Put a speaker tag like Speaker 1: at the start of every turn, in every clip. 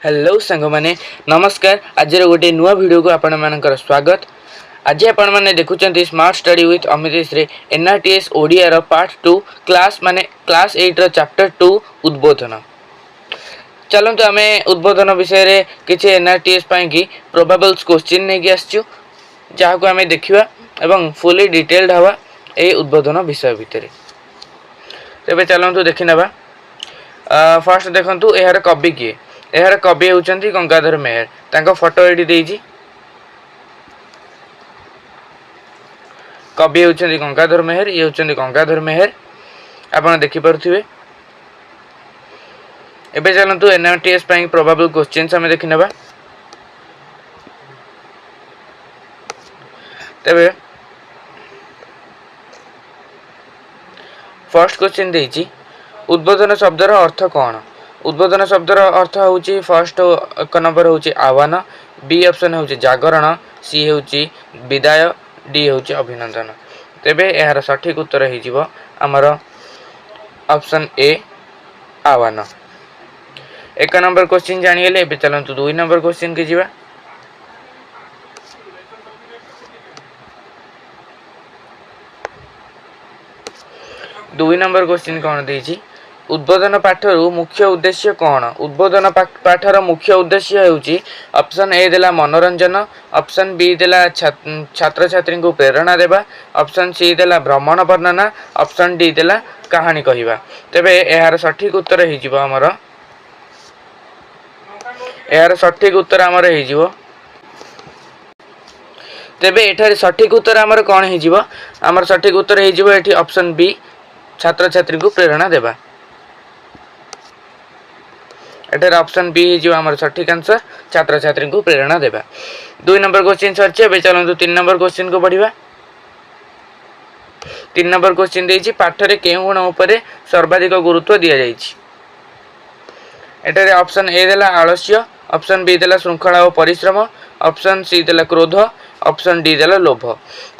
Speaker 1: Hello ସାଙ୍ଗମାନେ, ନମସ୍କାର। ଆଜିର ଗୋଟିଏ ନୂଆ ଭିଡ଼ିଓକୁ ଆପଣମାନଙ୍କର ସ୍ୱାଗତ। ଆଜି ଆପଣମାନେ ଦେଖୁଛନ୍ତି ସ୍ମାର୍ଟ ଷ୍ଟଡି ୱିଥ୍ ଅମିତେଶରେ ଏନ୍ଆର୍ଟିଏସ୍ ଓଡ଼ିଆର ପାର୍ଟ 2 କ୍ଲାସ୍, ମାନେ କ୍ଲାସ୍ 8ର ଚାପ୍ଟର 2 ଉଦ୍ବୋଧନ। ଚାଲନ୍ତୁ, ଆମେ ଉଦ୍ବୋଧନ ବିଷୟରେ କିଛି ଏନ୍ଆର୍ଟିଏସ୍ ପାଇଁକି ପ୍ରୋବାବଲ୍ସ କୋଶ୍ଚିନ୍ ନେଇକି ଆସିଛୁ, ଯାହାକୁ ଆମେ ଦେଖିବା ଏବଂ ଫୁଲି ଡିଟେଲ୍ଡ ହେବା ଏହି ଉଦ୍ବୋଧନ ବିଷୟ ଭିତରେ। ତେବେ ଚାଲନ୍ତୁ ଦେଖିନେବା। ଫାର୍ଷ୍ଟ ଦେଖନ୍ତୁ, ଏହାର କବି କିଏ? ଏହାର କବି ହେଉଛନ୍ତି ଗଙ୍ଗାଧର ମେହେର। ତାଙ୍କ ଫଟୋ ଏଇଠି ଦେଇଛି। କବି ହେଉଛନ୍ତି ଗଙ୍ଗାଧର ମେହେର। ଇଏ ହେଉଛନ୍ତି ଗଙ୍ଗାଧର ମେହେର, ଆପଣ ଦେଖିପାରୁଥିବେ। ଏବେ ଚାଲନ୍ତୁ, ଏନ୍ଆର୍ଟିଏସ୍ ପାଇଁ ପ୍ରୋବାବଲ୍ କୋଶ୍ଚିନ୍ସ ଆମେ ଦେଖିନେବା। ତେବେ ଫାର୍ଷ୍ଟ କୋଶ୍ଚିନ୍ ଦେଇଛି, ଉଦ୍ବୋଧନ ଶବ୍ଦର ଅର୍ଥ କ'ଣ? ଉଦ୍ବୋଧନ ଶବ୍ଦର ଅର୍ଥ ହେଉଛି, ଫାର୍ଷ୍ଟ 1 ନମ୍ବର ହେଉଛି ଆହ୍ୱାନ, ବି ଅପସନ୍ ହେଉଛି ଜାଗରଣ, ସି ହେଉଛି ବିଦାୟ, ଡି ହେଉଛି ଅଭିନନ୍ଦନ। ତେବେ ଏହାର ସଠିକ୍ ଉତ୍ତର ହେଇଯିବ ଆମର ଅପସନ୍ ଏ, ଆହ୍ୱାନ। 1 ନମ୍ବର କୋଶ୍ଚିନ୍ ଜାଣିଗଲେ। ଏବେ ଚାଲନ୍ତୁ 2 ନମ୍ବର କୋଶ୍ଚିନ୍କି ଯିବା। 2 ନମ୍ବର କୋଶ୍ଚିନ୍ କ'ଣ ଦେଇଛି? ଉଦ୍ବୋଧନ ପାଠରୁ ମୁଖ୍ୟ ଉଦ୍ଦେଶ୍ୟ କ'ଣ? ଉଦ୍ବୋଧନ ପାଠର ମୁଖ୍ୟ ଉଦ୍ଦେଶ୍ୟ ହେଉଛି, ଅପସନ୍ ଏ ଦେଲା ମନୋରଞ୍ଜନ, ଅପସନ୍ ବି ଦେଲା ଛାତ୍ରଛାତ୍ରୀଙ୍କୁ ପ୍ରେରଣା ଦେବା, ଅପସନ୍ ସି ଦେଲା ଭ୍ରମଣ ବର୍ଣ୍ଣନା, ଅପସନ୍ ଡି ଦେଲା କାହାଣୀ କହିବା। ତେବେ ଏହାର ସଠିକ୍ ଉତ୍ତର ହେଇଯିବ ଆମର, ଏହାର ସଠିକ୍ ଉତ୍ତର ଆମର ହେଇଯିବ, ତେବେ ଏଠାରେ ସଠିକ୍ ଉତ୍ତର ଆମର କ'ଣ ହେଇଯିବ? ଆମର ସଠିକ୍ ଉତ୍ତର ହେଇଯିବ ଏଠି ଅପସନ୍ ବି, ଛାତ୍ରଛାତ୍ରୀଙ୍କୁ ପ୍ରେରଣା ଦେବା। ଏଠାରେ ଅପସନ୍ ବି ହେଇଯିବ ଆମର ସଠିକ୍ ଆନ୍ସର, ଛାତ୍ରଛାତ୍ରୀଙ୍କୁ ପ୍ରେରଣା ଦେବା। 2 ନମ୍ବର କୋଶ୍ଚିନ୍ ସରିଛି। ଏବେ ଚାଲନ୍ତୁ 3 ନମ୍ବର କୋଶ୍ଚିନ୍କୁ ବଢ଼ିବା। 3 ନମ୍ବର କୋଶ୍ଚିନ୍ ଦେଇଛି, ପାଠରେ କେଉଁ ଗୁଣ ଉପରେ ସର୍ବାଧିକ ଗୁରୁତ୍ୱ ଦିଆଯାଇଛି? ଏଠାରେ ଅପସନ୍ ଏ ଦେଲା ଆଳସ୍ୟ, ଅପସନ୍ ବି ଦେଲା ଶୃଙ୍ଖଳା ଓ ପରିଶ୍ରମ, ଅପସନ୍ ସି ଦେଲା କ୍ରୋଧ, ଅପସନ୍ ଡି ଦେଲା ଲୋଭ।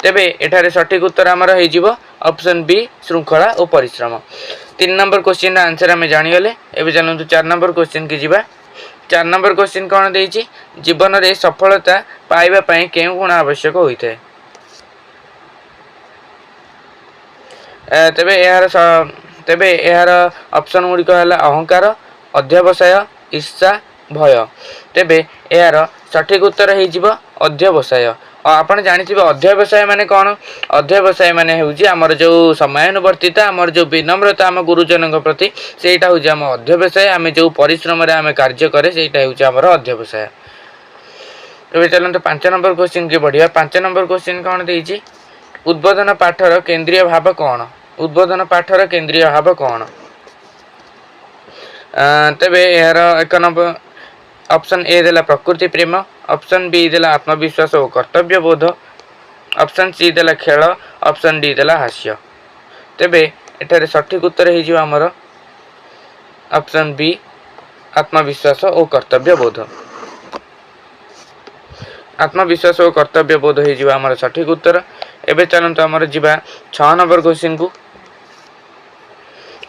Speaker 1: ତେବେ ଏଠାରେ ସଠିକ୍ ଉତ୍ତର ଆମର ହେଇଯିବ ଅପସନ୍ ବି, ଶୃଙ୍ଖଳା ଓ ପରିଶ୍ରମ। 3 ନମ୍ବର କୋଶ୍ଚିନ୍ର ଆନ୍ସର ଆମେ ଜାଣିଗଲେ। ଏବେ ଚାଲନ୍ତୁ 4 ନମ୍ବର କୋଶ୍ଚିନ୍କି ଯିବା। 4 ନମ୍ବର କୋଶ୍ଚିନ୍ କ'ଣ ଦେଇଛି? ଜୀବନରେ ସଫଳତା ପାଇବା ପାଇଁ କେଉଁ ଗୁଣ ଆବଶ୍ୟକ ହୋଇଥାଏ? ତେବେ ଏହାର ଅପସନ୍ ଗୁଡ଼ିକ ହେଲା ଅହଙ୍କାର, ଅଧ୍ୟବସାୟ, ଈର୍ଷା, ଭୟ। ତେବେ ଏହାର ସଠିକ୍ ଉତ୍ତର ହେଇଯିବ ଅଧ୍ୟବସାୟ। ଆପଣ ଜାଣିଥିବେ ଅଧ୍ୟବସାୟ ମାନେ କ'ଣ? ଅଧ୍ୟବସାୟ ମାନେ ହେଉଛି ଆମର ଯେଉଁ ସମୟାନୁବର୍ତ୍ତିତା, ଆମର ଯେଉଁ ବିନମ୍ରତା ଆମ ଗୁରୁଜନଙ୍କ ପ୍ରତି, ସେଇଟା ହେଉଛି ଆମ ଅଧ୍ୟବସାୟ। ଆମେ ଯେଉଁ ପରିଶ୍ରମରେ ଆମେ କାର୍ଯ୍ୟ କରେ, ସେଇଟା ହେଉଛି ଆମର ଅଧ୍ୟବସାୟ। ଏବେ ଚାଲନ୍ତୁ 5 ନମ୍ବର କୋଶ୍ଚିନ୍କି ବଢ଼ିବା। 5 ନମ୍ବର କୋଶ୍ଚିନ୍ କ'ଣ ଦେଇଛି? ଉଦ୍ବୋଧନ ପାଠର କେନ୍ଦ୍ରୀୟ ଭାବ କ'ଣ? ଉଦ୍ବୋଧନ ପାଠର କେନ୍ଦ୍ରୀୟ ଭାବ କ'ଣ? ତେବେ ଏହାର 1 ନମ୍ବର ଅପସନ୍ ଏ ଦେଲା ପ୍ରକୃତି ପ୍ରେମ, ଅପସନ୍ ବି ଦେଲା ଆତ୍ମବିଶ୍ୱାସ ଓ କର୍ତ୍ତବ୍ୟବୋଧ, ଅପସନ୍ ସି ଦେଲା ଖେଳ, ଅପସନ୍ ଡି ଦେଲା ହାସ୍ୟ। ତେବେ ଏଠାରେ ସଠିକ୍ ଉତ୍ତର ହେଇଯିବ ଆମର ଅପସନ୍ ବି, ଆତ୍ମବିଶ୍ୱାସ ଓ କର୍ତ୍ତବ୍ୟବୋଧ। ଆତ୍ମବିଶ୍ୱାସ ଓ କର୍ତ୍ତବ୍ୟବୋଧ ହେଇଯିବ ଆମର ସଠିକ୍ ଉତ୍ତର। ଏବେ ଚାଲନ୍ତୁ ଆମର ଯିବା 6 ନମ୍ବର କୋଶ୍ଚିନ୍କୁ।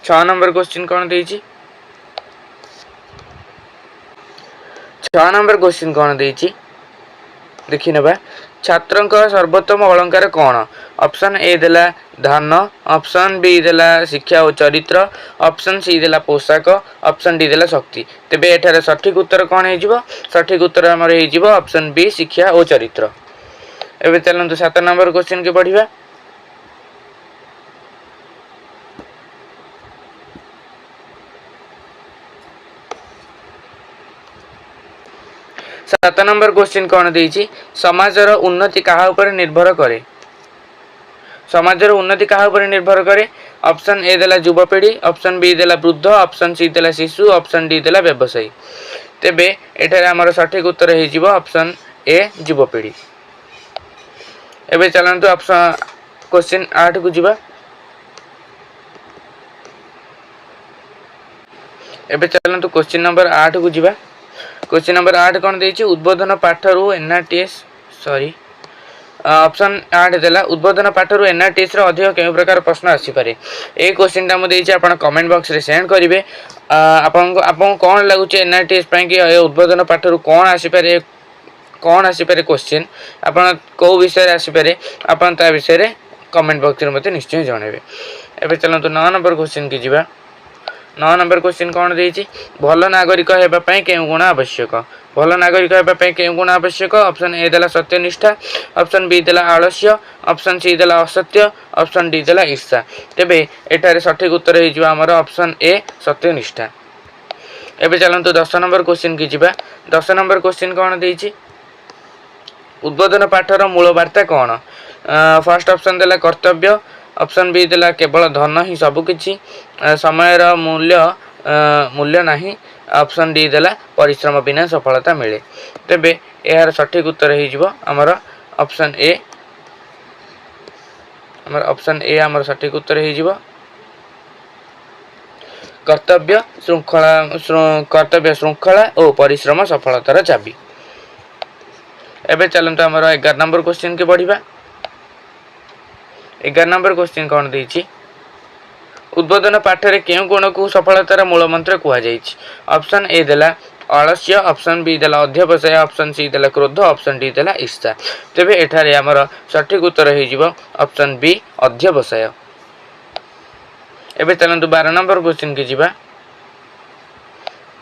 Speaker 1: 6 ନମ୍ବର କୋଶ୍ଚିନ୍ କ'ଣ ଦେଇଛି? 6 ନମ୍ବର କୋଶ୍ଚିନ୍ କ'ଣ ଦେଇଛି ଦେଖିନେବା। ଛାତ୍ରଙ୍କ ସର୍ବୋତ୍ତମ ଅଳଙ୍କାର କ'ଣ? ଅପସନ୍ ଏ ଦେଲା ଧାନ, ଅପସନ୍ ବି ଦେଲା ଶିକ୍ଷା ଓ ଚରିତ୍ର, ଅପସନ୍ ସି ଦେଲା ପୋଷାକ, ଅପସନ୍ ଡି ଦେଲା ଶକ୍ତି। ତେବେ ଏଠାରେ ସଠିକ୍ ଉତ୍ତର କ'ଣ ହେଇଯିବ? ସଠିକ୍ ଉତ୍ତର ଆମର ହେଇଯିବ ଅପସନ୍ ବି, ଶିକ୍ଷା ଓ ଚରିତ୍ର। ଏବେ ଚାଲନ୍ତୁ 7 ନମ୍ବର କୋଶ୍ଚିନ୍କି ବଢ଼ିବା। 7 ନମ୍ବର କୋଶ୍ଚିନ୍ କ'ଣ ଦେଇଛି? ସମାଜର ଉନ୍ନତି କାହା ଉପରେ ନିର୍ଭର କରେ? ସମାଜର ଉନ୍ନତି କାହା ଉପରେ ନିର୍ଭର କରେ? ଅପସନ୍ ଏ ଦେଲା ଯୁବପିଢ଼ି, ଅପସନ୍ ବି ଦେଲା ବୃଦ୍ଧ, ଅପସନ୍ ସି ଦେଲା ଶିଶୁ, ଅପସନ୍ ଡି ଦେଲା ବ୍ୟବସାୟୀ। ତେବେ ଏଠାରେ ଆମର ସଠିକ୍ ଉତ୍ତର ହେଇଯିବ ଅପସନ୍ ଏ, ଯୁବପିଢ଼ି। ଏବେ ଚାଲନ୍ତୁ ଅପସନ୍ କୋଶ୍ଚିନ୍ 8କୁ ଯିବା। ଏବେ ଚାଲନ୍ତୁ କୋଶ୍ଚିନ୍ ନମ୍ବର 8କୁ ଯିବା। କୋଶ୍ଚିନ୍ ନମ୍ବର 8 କ'ଣ ଦେଇଛି? ଉଦ୍ବୋଧନ ପାଠରୁ ଏନ୍ଆର୍ଟିଏସ୍, ସରି, ଅପସନ୍ 8 ଦେଲା, ଉଦ୍ବୋଧନ ପାଠରୁ ଏନ୍ଆର୍ଟିଏସ୍ର ଅଧିକ କେଉଁ ପ୍ରକାର ପ୍ରଶ୍ନ ଆସିପାରେ? ଏଇ କୋଶ୍ଚିନ୍ଟା ମୁଁ ଦେଇଛି, ଆପଣ କମେଣ୍ଟ ବକ୍ସରେ ସେଣ୍ଡ କରିବେ। ଆପଣଙ୍କୁ କ'ଣ ଲାଗୁଛି, ଏନ୍ଆର୍ଟିଏସ୍ ପାଇଁକି ଏ ଉଦ୍ବୋଧନ ପାଠରୁ କ'ଣ ଆସିପାରେ, କ'ଣ ଆସିପାରେ କୋଶ୍ଚିନ୍, ଆପଣ କେଉଁ ବିଷୟରେ ଆସିପାରେ, ଆପଣ ତା ବିଷୟରେ କମେଣ୍ଟ ବକ୍ସରେ ମୋତେ ନିଶ୍ଚୟ ଜଣାଇବେ। ଏବେ ଚାଲନ୍ତୁ 9 ନମ୍ବର କୋଶ୍ଚିନ୍କି ଯିବା। 9 ନମ୍ବର କୋଶ୍ଚିନ୍ କ'ଣ ଦେଇଛି? ଭଲ ନାଗରିକ ହେବା ପାଇଁ କେଉଁ ଗୁଣ ଆବଶ୍ୟକ? ଭଲ ନାଗରିକ ହେବା ପାଇଁ କେଉଁ ଗୁଣ ଆବଶ୍ୟକ? ଅପସନ୍ ଏ ଦେଲା ସତ୍ୟନିଷ୍ଠା, ଅପସନ୍ ବି ଦେଲା ଆଳସ୍ୟ, ଅପସନ୍ ସି ଦେଲା ଅସତ୍ୟ, ଅପସନ୍ ଡି ଦେଲା ଈର୍ଷା। ତେବେ ଏଠାରେ ସଠିକ୍ ଉତ୍ତର ହେଇଯିବ ଆମର ଅପସନ୍ ଏ, ସତ୍ୟନିଷ୍ଠା। ଏବେ ଚାଲନ୍ତୁ 10 ନମ୍ବର କୋଶ୍ଚିନ୍କି ଯିବା। 10 ନମ୍ବର କୋଶ୍ଚିନ୍ କ'ଣ ଦେଇଛି? ଉଦ୍ବୋଧନ ପାଠର ମୂଳ ବାର୍ତ୍ତା କ'ଣ? ଫାର୍ଷ୍ଟ ଅପସନ୍ ଦେଲା କର୍ତ୍ତବ୍ୟ, ଅପସନ୍ ବି ଦେଲା କେବଳ ଧନ ହିଁ ସବୁକିଛି, ସମୟର ମୂଲ୍ୟ ନାହିଁ, ଅପସନ୍ ଡି ଦେଲା ପରିଶ୍ରମ ବିନା ସଫଳତା ମିଳେ। ତେବେ ଏହାର ସଠିକ୍ ଉତ୍ତର ହେଇଯିବ ଆମର ଅପସନ୍ ଏ। ଆମର ଅପସନ୍ ଏ ଆମର ସଠିକ୍ ଉତ୍ତର ହେଇଯିବ। କର୍ତ୍ତବ୍ୟ ଶୃଙ୍ଖଳା ଓ ପରିଶ୍ରମ ସଫଳତାର ଚାବି। ଏବେ ଚାଲନ୍ତୁ ଆମର 11 ନମ୍ବର କୋଶ୍ଚିନ୍କି ବଢ଼ିବା। 11 ନମ୍ବର କୋଶ୍ଚିନ୍ କ'ଣ ଦେଇଛି? ଉଦ୍ବୋଧନ ପାଠରେ କେଉଁ ଗୁଣକୁ ସଫଳତାର ମୂଳ ମନ୍ତ୍ର କୁହାଯାଇଛି? ଅପସନ୍ ଏ ଦେଲା ଅଳସ୍ୟ, ଅପସନ୍ ବି ଦେଲା ଅଧ୍ୟବସାୟ, ଅପସନ୍ ସି ଦେଲା କ୍ରୋଧ, ଅପସନ୍ ଡି ଦେଲା ଈର୍ଷା। ତେବେ ଏଠାରେ ଆମର ସଠିକ୍ ଉତ୍ତର ହେଇଯିବ ଅପସନ୍ ବି, ଅଧ୍ୟବସାୟ। ଏବେ ଚାଲନ୍ତୁ 12 ନମ୍ବର କୋଶ୍ଚିନ୍କି ଯିବା।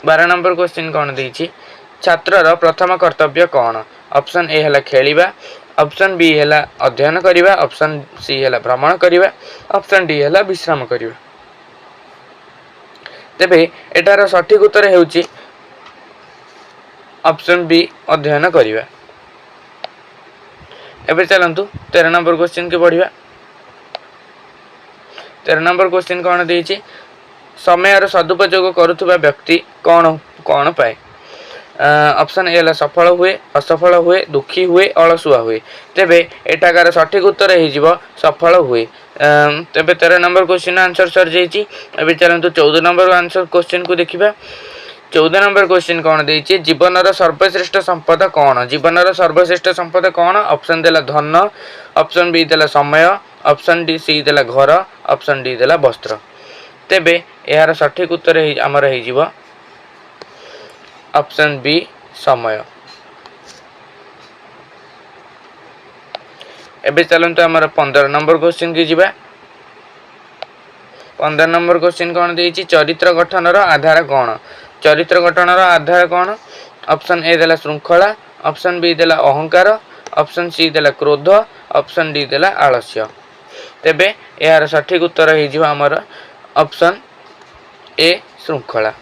Speaker 1: 12 ନମ୍ବର କୋଶ୍ଚିନ୍ କ'ଣ ଦେଇଛି? ଛାତ୍ରର ପ୍ରଥମ କର୍ତ୍ତବ୍ୟ କ'ଣ? ଅପସନ୍ ଏ ହେଲା ଖେଳିବା, ଅପସନ୍ ବି ହେଲା ଅଧ୍ୟୟନ କରିବା, ଅପସନ୍ ସି ହେଲା ଭ୍ରମଣ କରିବା, ଅପସନ୍ ଡି ହେଲା ବିଶ୍ରାମ କରିବା। ତେବେ ଏଟାର ସଠିକ୍ ଉତ୍ତର ହେଉଛି ଅପସନ୍ ବି, ଅଧ୍ୟୟନ କରିବା। ଏବେ ଚାଲନ୍ତୁ 13 ନମ୍ବର କୋଶ୍ଚିନ୍କି ବଢ଼ିବା। 13 ନମ୍ବର କୋଶ୍ଚିନ୍ କ'ଣ ଦେଇଛି? ସମୟର ସଦୁପଯୋଗ କରୁଥିବା ବ୍ୟକ୍ତି କ'ଣ ପାଏ? ଅପସନ୍ ଏ ହେଲା ସଫଳ ହୁଏ, ଅସଫଳ ହୁଏ, ଦୁଃଖୀ ହୁଏ, ଅଳସୁଆ ହୁଏ। ତେବେ ଏଠାକାର ସଠିକ୍ ଉତ୍ତର ହେଇଯିବ ସଫଳ ହୁଏ। ତେବେ 13 ନମ୍ବର କୋଶ୍ଚିନ୍ର ଆନ୍ସର୍ ସରିଯାଇଛି। ଏବେ ଚାଲନ୍ତୁ 14 ନମ୍ବର ଆନ୍ସର୍ କୋଶ୍ଚିନ୍କୁ ଦେଖିବା। 14 ନମ୍ବର କୋଶ୍ଚିନ୍ କ'ଣ ଦେଇଛି? ଜୀବନର ସର୍ବଶ୍ରେଷ୍ଠ ସମ୍ପଦ କ'ଣ? ଜୀବନର ସର୍ବଶ୍ରେଷ୍ଠ ସମ୍ପଦ କ'ଣ? ଅପସନ୍ ଦେଲା ଧନ, ଅପସନ୍ ବି ଦେଲା ସମୟ, ଅପସନ୍ ଡି ସି ଦେଲା ଘର, ଅପସନ୍ ଡି ଦେଲା ବସ୍ତ୍ର। ତେବେ ଏହାର ସଠିକ୍ ଉତ୍ତର ଆମର ହେଇଯିବ ଅପସନ୍ ବି, ସମୟ। ଏବେ ଚାଲନ୍ତୁ ଆମର 15 ନମ୍ବର କୋଶ୍ଚିନ୍କି ଯିବା। 15 ନମ୍ବର କୋଶ୍ଚିନ୍ କ'ଣ ଦେଇଛି? ଚରିତ୍ର ଗଠନର ଆଧାର କ'ଣ? ଚରିତ୍ର ଗଠନର ଆଧାର କ'ଣ? ଅପସନ୍ ଏ ଦେଲା ଶୃଙ୍ଖଳା, ଅପସନ୍ ବି ଦେଲା ଅହଙ୍କାର, ଅପସନ୍ ସି ଦେଲା କ୍ରୋଧ, ଅପସନ୍ ଡି ଦେଲା ଆଳସ୍ୟ। ତେବେ ଏହାର ସଠିକ୍ ଉତ୍ତର ହେଇଯିବ ଆମର ଅପସନ୍ ଏ, ଶୃଙ୍ଖଳା।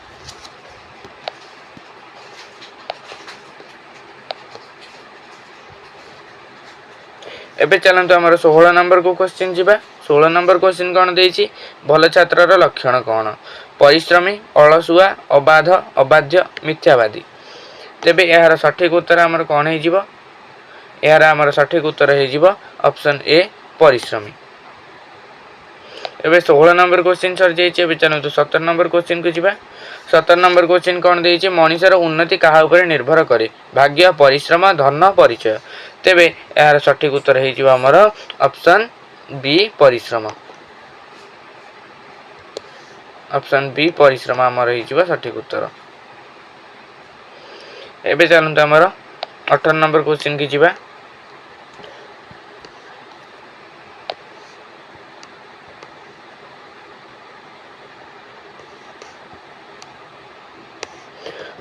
Speaker 1: ଏବେ ଚାଲନ୍ତୁ ଆମର 16 ନମ୍ବରକୁ କୋଶ୍ଚିନ୍ ଯିବା। 16 ନମ୍ବର କୋଶ୍ଚିନ୍ କ'ଣ ଦେଇଛି? ଭଲ ଛାତ୍ରର ଲକ୍ଷଣ କ'ଣ? ପରିଶ୍ରମୀ, ଅଳସୁଆ, ଅବାଧ, ଅବାଧ୍ୟ, ମିଥ୍ୟାବାଦୀ। ତେବେ ଏହାର ସଠିକ୍ ଉତ୍ତର ଆମର କ'ଣ ହେଇଯିବ? ଏହାର ଆମର ସଠିକ୍ ଉତ୍ତର ହେଇଯିବ ଅପସନ୍ ଏ, ପରିଶ୍ରମୀ। ଏବେ 16 ନମ୍ବର କୋଶ୍ଚିନ୍ ସରିଯାଇଛି। ଏବେ ଚାଲନ୍ତୁ 17 ନମ୍ବର କୋଶ୍ଚିନ୍କୁ ଯିବା। 17 ନମ୍ବର କୋଶ୍ଚିନ୍ କ'ଣ ଦେଇଛି? ମଣିଷର ଉନ୍ନତି କାହା ଉପରେ ନିର୍ଭର କରେ? ଭାଗ୍ୟ, ପରିଶ୍ରମ, ଧନ, ପରିଚୟ। ତେବେ ଏହାର ସଠିକ୍ ଉତ୍ତର ହେଇଯିବ ଆମର ଅପସନ୍ ବି, ପରିଶ୍ରମ। ଅପସନ୍ ବି, ପରିଶ୍ରମ ଆମର ହେଇଯିବ ସଠିକ୍ ଉତ୍ତର। ଏବେ ଚାଲନ୍ତୁ ଆମର 18 ନମ୍ବର କୋଶ୍ଚିନ୍କି ଯିବା।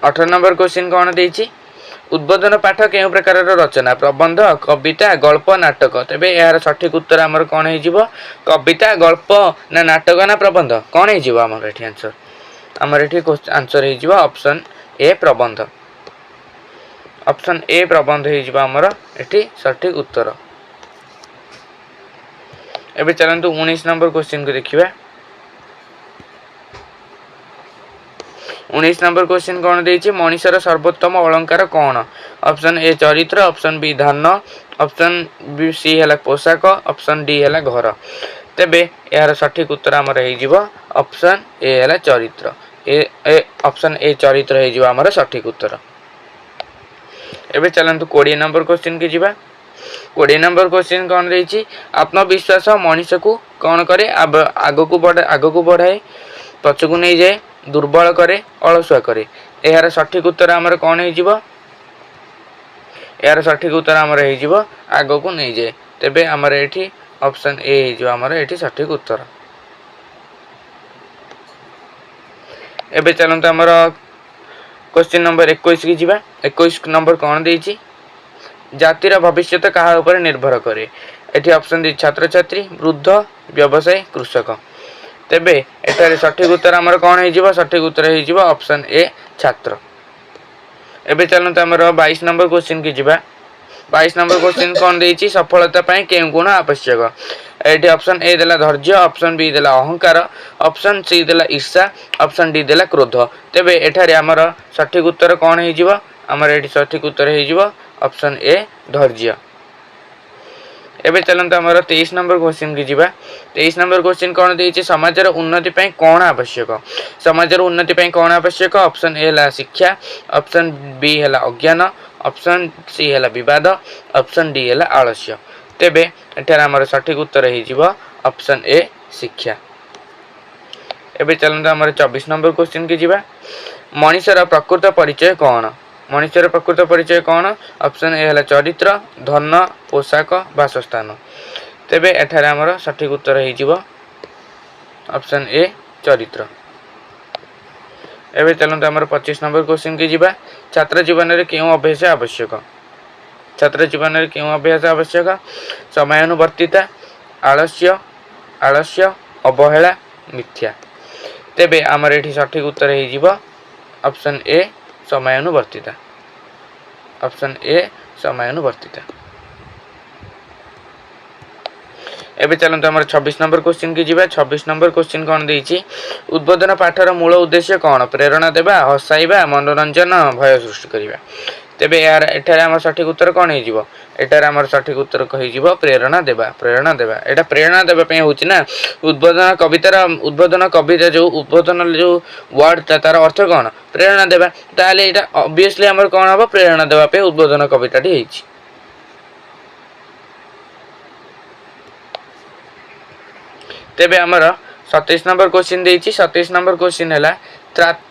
Speaker 1: 18 ନମ୍ବର କୋଶ୍ଚିନ୍ କ'ଣ ଦେଇଛି? ଉଦ୍ବୋଧନ ପାଠ କେଉଁ ପ୍ରକାରର ରଚନା? ପ୍ରବନ୍ଧ, କବିତା, ଗଳ୍ପ, ନାଟକ। ତେବେ ଏହାର ସଠିକ୍ ଉତ୍ତର ଆମର କ'ଣ ହେଇଯିବ? କବିତା, ଗଳ୍ପ ନା ନାଟକ ନା ପ୍ରବନ୍ଧ? କ'ଣ ହେଇଯିବ ଆମର ଏଠି ଆନ୍ସର୍? ଆମର ଏଠି ଆନ୍ସର୍ ହେଇଯିବ ଅପସନ୍ ଏ, ପ୍ରବନ୍ଧ। ଅପସନ୍ ଏ, ପ୍ରବନ୍ଧ ହେଇଯିବ ଆମର ଏଠି ସଠିକ୍ ଉତ୍ତର। ଏବେ ଚାଲନ୍ତୁ 19 ନମ୍ବର କୋଶ୍ଚିନ୍କୁ ଦେଖିବା। 19 ନମ୍ବର କୋଶ୍ଚିନ୍ କ'ଣ ଦେଇଛି? ମଣିଷର ସର୍ବୋତ୍ତମ ଅଳଙ୍କାର କ'ଣ? ଅପସନ୍ ଏ ଚରିତ୍ର, ଅପସନ୍ ବି ଧନ, ଅପସନ୍ ବି ସି ହେଲା ପୋଷାକ, ଅପସନ୍ ଡି ହେଲା ଘର। ତେବେ ଏହାର ସଠିକ୍ ଉତ୍ତର ଆମର ହେଇଯିବ ଅପସନ୍ ଏ ହେଲା ଚରିତ୍ର। ଏ ଅପସନ୍ ଏ ଚରିତ୍ର ହେଇଯିବ ଆମର ସଠିକ୍ ଉତ୍ତର। ଏବେ ଚାଲନ୍ତୁ 20 ନମ୍ବର କୋଶ୍ଚିନ୍କି ଯିବା। 20 ନମ୍ବର କ୍ୱେଶ୍ଚିନ୍ କ'ଣ ଦେଇଛି? ଆତ୍ମବିଶ୍ୱାସ ମଣିଷକୁ କ'ଣ କରେ? ଆଗକୁ ବଢ଼ାଏ, ପଛକୁ ନେଇଯାଏ, ଦୁର୍ବଳ କରେ, ଅଳସୁଆ କରେ। ଏହାର ସଠିକ୍ ଉତ୍ତର ଆମର କ'ଣ ହେଇଯିବ? ଏହାର ସଠିକ୍ ଉତ୍ତର ଆମର ହେଇଯିବ ଆଗକୁ ନେଇଯାଏ। ତେବେ ଆମର ଏଠି ଅପସନ୍ ଏ ହେଇଯିବ ଆମର ଏଠି ସଠିକ୍ ଉତ୍ତର। ଏବେ ଚାଲନ୍ତୁ ଆମର କ୍ୱେଶ୍ଚିନ୍ ନମ୍ବର 21କି ଯିବା। 21 ନମ୍ବର କ'ଣ ଦେଇଛି? ଜାତିର ଭବିଷ୍ୟତ କାହା ଉପରେ ନିର୍ଭର କରେ? ଏଠି ଅପସନ୍ ଦେଇଛି ଛାତ୍ରଛାତ୍ରୀ, ବୃଦ୍ଧ, ବ୍ୟବସାୟୀ, କୃଷକ। ତେବେ ଏଠାରେ ସଠିକ୍ ଉତ୍ତର ଆମର କ'ଣ ହେଇଯିବ? ସଠିକ୍ ଉତ୍ତର ହେଇଯିବ ଅପସନ୍ ଏ, ଛାତ୍ର। ଏବେ ଚାଲନ୍ତୁ ଆମର 22 ନମ୍ବର କ୍ୱେଶ୍ଚିନ୍କି ଯିବା। 22 ନମ୍ବର କ୍ୱେଶ୍ଚିନ୍ କ'ଣ ଦେଇଛି? ସଫଳତା ପାଇଁ କେଉଁ ଗୁଣ ଆବଶ୍ୟକ? ଏଠି ଅପସନ୍ ଏ ଦେଲା ଧୈର୍ଯ୍ୟ, ଅପସନ୍ ବି ଦେଲା ଅହଙ୍କାର, ଅପସନ୍ ସି ଦେଲା ଈର୍ଷା, ଅପସନ୍ ଡି ଦେଲା କ୍ରୋଧ। ତେବେ ଏଠାରେ ଆମର ସଠିକ୍ ଉତ୍ତର କ'ଣ ହେଇଯିବ? ଆମର ଏଠି ସଠିକ୍ ଉତ୍ତର ହେଇଯିବ ଅପସନ୍ ଏ, ଧୈର୍ଯ୍ୟ। ଏବେ ଚାଲନ୍ତୁ ଆମର 23 ନମ୍ବର କ୍ୱେଶ୍ଚିନ୍କି ଯିବା। 23 ନମ୍ବର କ୍ୱେଶ୍ଚିନ୍ କ'ଣ ଦେଇଛି? ସମାଜର ଉନ୍ନତି ପାଇଁ କ'ଣ ଆବଶ୍ୟକ? ସମାଜର ଉନ୍ନତି ପାଇଁ କ'ଣ ଆବଶ୍ୟକ? ଅପସନ୍ ଏ ହେଲା ଶିକ୍ଷା, ଅପସନ୍ ବି ହେଲା ଅଜ୍ଞାନ, ଅପସନ୍ ସି ହେଲା ବିବାଦ, ଅପସନ୍ ଡି ହେଲା ଆଳସ୍ୟ। ତେବେ ଏଠାରେ ଆମର ସଠିକ୍ ଉତ୍ତର ହେଇଯିବ ଅପସନ୍ ଏ, ଶିକ୍ଷା। ଏବେ ଚାଲନ୍ତୁ ଆମର 24 ନମ୍ବର କ୍ୱେଶ୍ଚିନ୍କି ଯିବା। ମଣିଷର ପ୍ରକୃତ ପରିଚୟ କ'ଣ? ମଣିଷର ପ୍ରକୃତ ପରିଚୟ କ'ଣ? ଅପସନ୍ ଏ ହେଲା ଚରିତ୍ର, ଧନ, ପୋଷାକ, ବାସସ୍ଥାନ। ତେବେ ଏଠାରେ ଆମର ସଠିକ୍ ଉତ୍ତର ହେଇଯିବ ଅପସନ୍ ଏ, ଚରିତ୍ର। ଏବେ ଚାଲନ୍ତୁ ଆମର 25 ନମ୍ବର କ୍ୱେଶ୍ଚିନ୍କି ଯିବା। ଛାତ୍ର ଜୀବନରେ କେଉଁ ଅଭ୍ୟାସ ଆବଶ୍ୟକ? ଛାତ୍ର ଜୀବନରେ କେଉଁ ଅଭ୍ୟାସ ଆବଶ୍ୟକ? ସମୟାନୁବର୍ତ୍ତିତା, ଆଳସ୍ୟ, ଅବହେଳା, ମିଥ୍ୟା। ତେବେ ଆମର ଏଠି ସଠିକ୍ ଉତ୍ତର ହେଇଯିବ ଅପସନ୍ ଏ, ସମୟାନୁବର୍ତ୍ତିତା। Option A, ସମୟାନୁବର୍ତ୍ତିତା। ଏବେ ଚାଲନ୍ତୁ ଆମର 26 ନମ୍ବର କ୍ୱେଶ୍ଚିନ୍କି ଯିବା। 26 ନମ୍ବର କ୍ୱେଶ୍ଚିନ୍ କ'ଣ ଦେଇଛି? ଉଦ୍ବୋଧନ ପାଠର ମୂଳ ଉଦ୍ଦେଶ୍ୟ କ'ଣ? ପ୍ରେରଣା ଦେବା, ହସାଇବା, ମନୋରଞ୍ଜନ, ଭୟ ସୃଷ୍ଟି କରିବା। ତେବେ ଏହାର ଏଠାରେ ଆମର ସଠିକ୍ ଉତ୍ତର କ'ଣ ହେଇଯିବ? ଏଠାରେ ଆମର ସଠିକ୍ ଉତ୍ତର ହେଇଯିବ ପ୍ରେରଣା ଦେବା। ପ୍ରେରଣା ଦେବା, ଏଇଟା ପ୍ରେରଣା ଦେବା ପାଇଁ ହେଉଛି ନା। ଉଦ୍ବୋଧନ କବିତାର, ଉଦ୍ବୋଧନ କବିତା ଯେଉଁ, ଉଦ୍ବୋଧନ ଯେଉଁ ୱାର୍ଡ଼ଟା, ତାର ଅର୍ଥ କ'ଣ? ପ୍ରେରଣା ଦେବା। ତାହେଲେ ଏଇଟା ଅବଭିୟସଲି ଆମର କ'ଣ ହେବ? ପ୍ରେରଣା ଦେବା ପାଇଁ ଉଦ୍ବୋଧନ କବିତାଟି ହେଇଛି। ତେବେ ଆମର 27 ନମ୍ବର କ୍ୱେଶ୍ଚିନ୍ ଦେଇଛି। 27 ନମ୍ବର କ୍ୱେଶ୍ଚିନ୍ ହେଲା,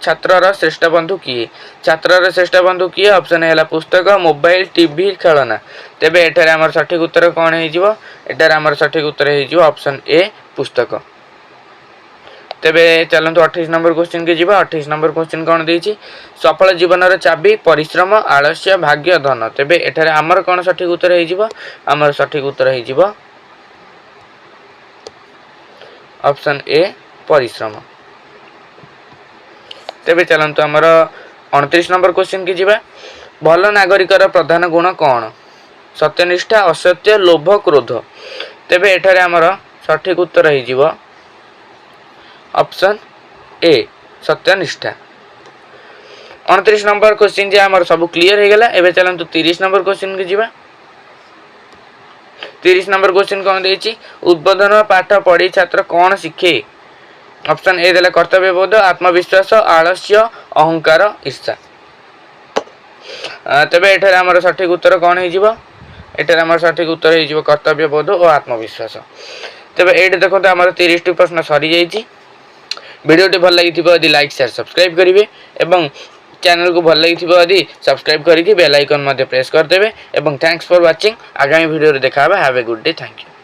Speaker 1: ଛାତ୍ରର ଶ୍ରେଷ୍ଠ ବନ୍ଧୁ କିଏ? ଛାତ୍ରର ଶ୍ରେଷ୍ଠ ବନ୍ଧୁ କିଏ? ଅପସନ୍ ହେଲା ପୁସ୍ତକ, ମୋବାଇଲ, ଟିଭି, ଖେଳନା। ତେବେ ଏଠାରେ ଆମର ସଠିକ୍ ଉତ୍ତର କ'ଣ ହେଇଯିବ? ଏଠାରେ ଆମର ସଠିକ୍ ଉତ୍ତର ହେଇଯିବ ଅପସନ୍ ଏ, ପୁସ୍ତକ। ତେବେ ଚାଲନ୍ତୁ 28 ନମ୍ବର କ୍ୱେଶ୍ଚିନ୍କି ଯିବା। 28 ନମ୍ବର କ୍ୱେଶ୍ଚିନ୍ କ'ଣ ଦେଇଛି? ସଫଳ ଜୀବନର ଚାବି ପରିଶ୍ରମ, ଆଳସ୍ୟ, ଭାଗ୍ୟ, ଧନ। ତେବେ ଏଠାରେ ଆମର କ'ଣ ସଠିକ୍ ଉତ୍ତର ହେଇଯିବ? ଆମର ସଠିକ୍ ଉତ୍ତର ହେଇଯିବ ଅପସନ୍ ଏ, ପରିଶ୍ରମ। ତେବେ ଚାଲନ୍ତୁ ଆମର 29 ନମ୍ବର କ୍ୱେଶ୍ଚିନ୍କି ଯିବା। ଭଲ ନାଗରିକର ପ୍ରଧାନ ଗୁଣ କ'ଣ? ସତ୍ୟନିଷ୍ଠା, ଅସତ୍ୟ, ଲୋଭ, କ୍ରୋଧ। ତେବେ ଏଠାରେ ଆମର ସଠିକ୍ ଉତ୍ତର ହେଇଯିବ ଅପସନ୍ ଏ, ସତ୍ୟନିଷ୍ଠା। 29 ନମ୍ବର କ୍ୱେଶ୍ଚିନ୍ ଯେ ଆମର ସବୁ କ୍ଲିଅର ହେଇଗଲା। ଏବେ ଚାଲନ୍ତୁ 30 ନମ୍ବର କ୍ୱେଶ୍ଚିନ୍କି ଯିବା। 30 ନମ୍ବର କ୍ୱେଶ୍ଚିନ୍ କ'ଣ ଦେଇଛି? ଉଦ୍ବୋଧନ ପାଠ ପଢ଼ି ଛାତ୍ର କ'ଣ ଶିଖେ? ଅପସନ୍ ଏ ଦେଲା କର୍ତ୍ତବ୍ୟବୋଧ, ଆତ୍ମବିଶ୍ୱାସ, ଆଳସ୍ୟ, ଅହଙ୍କାର, ଈର୍ଷା। ତେବେ ଏଠାରେ ଆମର ସଠିକ୍ ଉତ୍ତର କ'ଣ ହେଇଯିବ? ଏଠାରେ ଆମର ସଠିକ୍ ଉତ୍ତର ହେଇଯିବ କର୍ତ୍ତବ୍ୟବୋଧ ଓ ଆତ୍ମବିଶ୍ୱାସ। ତେବେ ଏଇଠି ଦେଖନ୍ତୁ, ଆମର 30ଟି ପ୍ରଶ୍ନ ସରିଯାଇଛି। ଭିଡ଼ିଓଟି ଭଲ ଲାଗିଥିବ ଯଦି ଲାଇକ୍, ସେୟାର, ସବସ୍କ୍ରାଇବ୍ କରିବେ ଏବଂ ଚ୍ୟାନେଲକୁ ଭଲ ଲାଗିଥିବ ଯଦି ସବସ୍କ୍ରାଇବ୍ କରିକି ବେଲ୍ ଆଇକନ୍ ମଧ୍ୟ ପ୍ରେସ୍ କରିଦେବେ ଏବଂ thanks for watching. ଆଗାମୀ ଭିଡ଼ିଓରେ ଦେଖା ହେବା। Have a good day. Thank you.